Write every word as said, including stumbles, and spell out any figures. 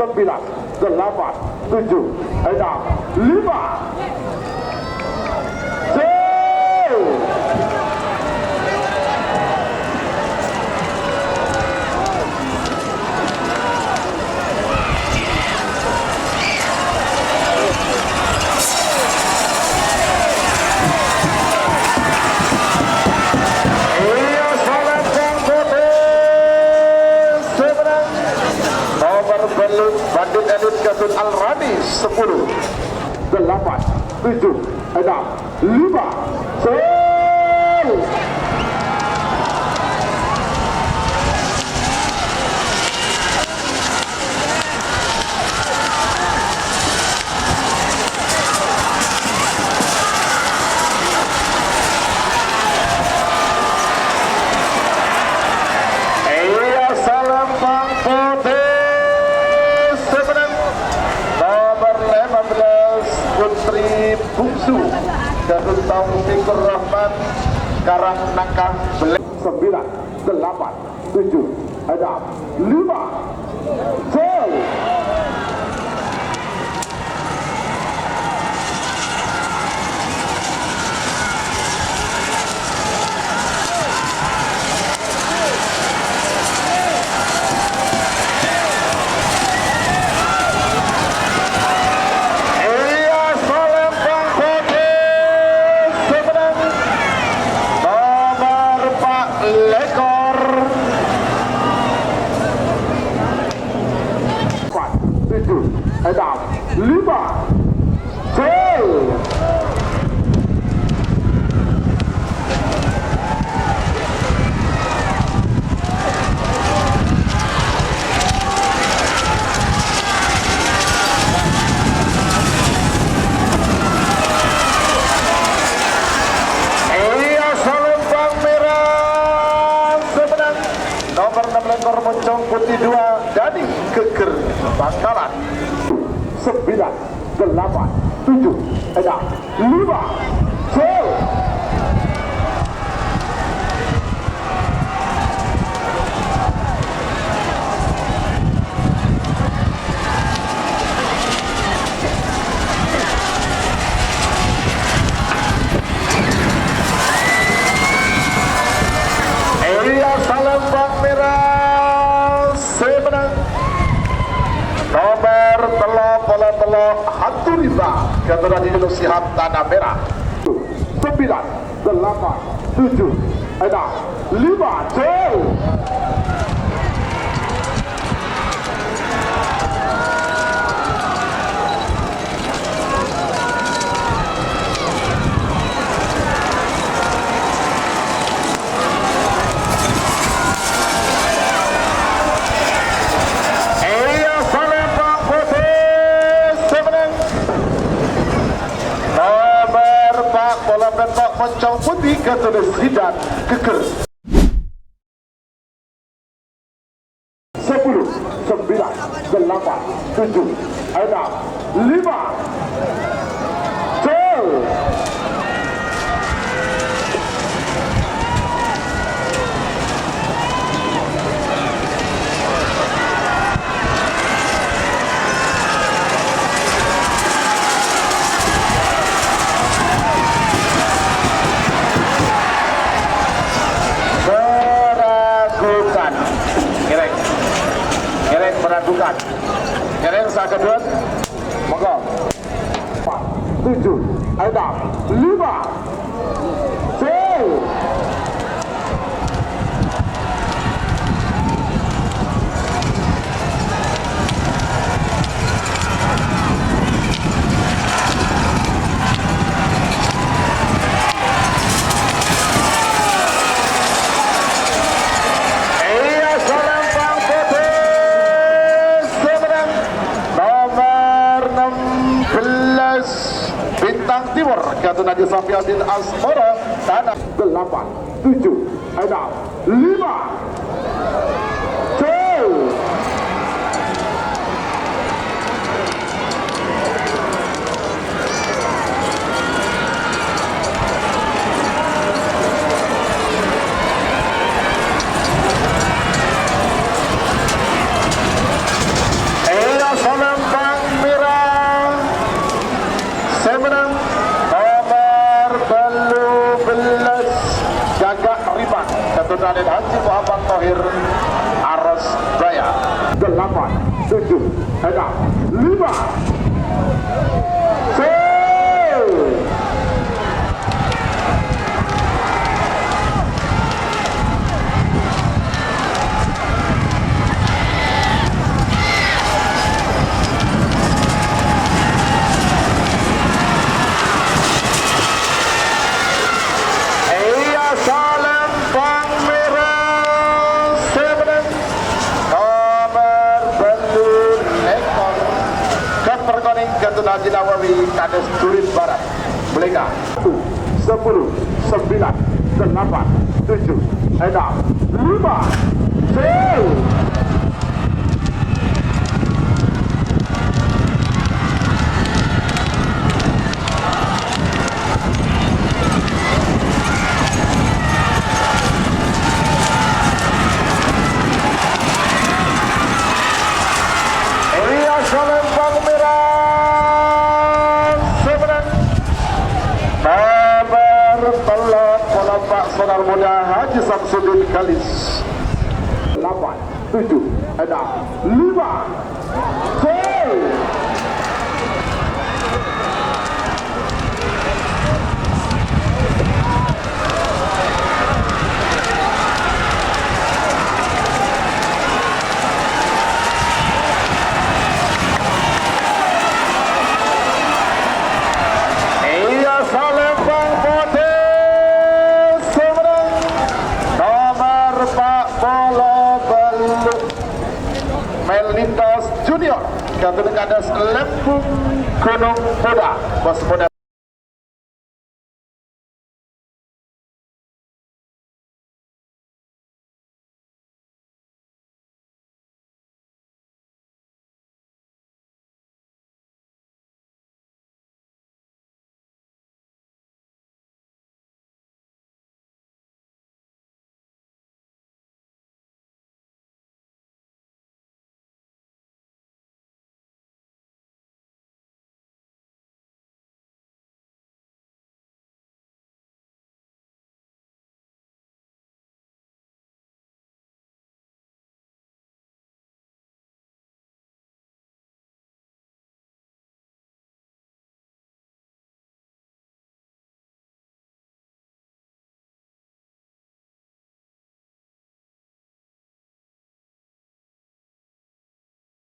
Sembilan, delapan, tujuh, enam, lima. Jauh. Iyâ, salempang putih sè mennang. Nomer bâllu', Bandit Elit Gatut Al-Rani, sepuluh, delapan, tujuh, enam, lima, gol. Iyâ, salempang putih sè mennang. Nomer lima belas, Putri Bungsu, Gatut Taufikur Rahman, Karangnangka, Bele-, sembilan, delapan, tujuh, enam, lima, gol. Iyâ, salempang putih sè mennang nomer pa' lèkor. Empat, tujuh, enam, lima, gol. Iyâ, salempang mèra sè mennang. Nomer enam lèkor Moncong Putih dua, Dani Geger Bangkalan. Sembilan, delapan, tujuh, enam, lima, gol. Iyâ, salempang mèra sè mennang nomer tello polo tello, Hantu Rimba, Gatut Adi Dulu Sihab, Tanah Merah. Sembilan, delapan, tujuh, enam, lima, gol. Iyâ, salempang putih sè mennang nomer pa' polo pètto', Moncong Putih, Gatut Adi Dulu Sihab, Geger. Sepuluh, sembilan, delapan, tujuh, enam, lima, gol. Meragukan. Ngèrèng. Ngèrèng meragukan. Ngèrèng sakaduwân. Monggo. Empat, tujuh, enam, lima. Gol. Iyâ, salempang putih sè mennang nomer enam belas, Bintang Timur, Gatut Adi Safiaddin Asmoro, Tanah. Delapan, tujuh, enam, lima. Gol. Iyâ, Raden Haji Muhammad Thohir, Aros Jaya. Delapan, tujuh, enam, lima. Sel. Iyâ, salempang mèra sè mennang nomer bâllu lèkor. Gambar konèng Gatun Haji Nawawi, Kades Durin Barat. Merdeka. Satu, sepuluh, sembilan, delapan, tujuh, enam, lima, sel. Iyâ, salempang mèra sè mennang nomer tello polo empa', Sonar Muda Haji Samsudin Kalis. Delapan, tujuh, enam, lima, sel. Iyâ, salempang potè sè mennang nomer empa' polo bâllu. Melintas Junior, Gatun Kades Lembung Gunung Muda, Bos Muda.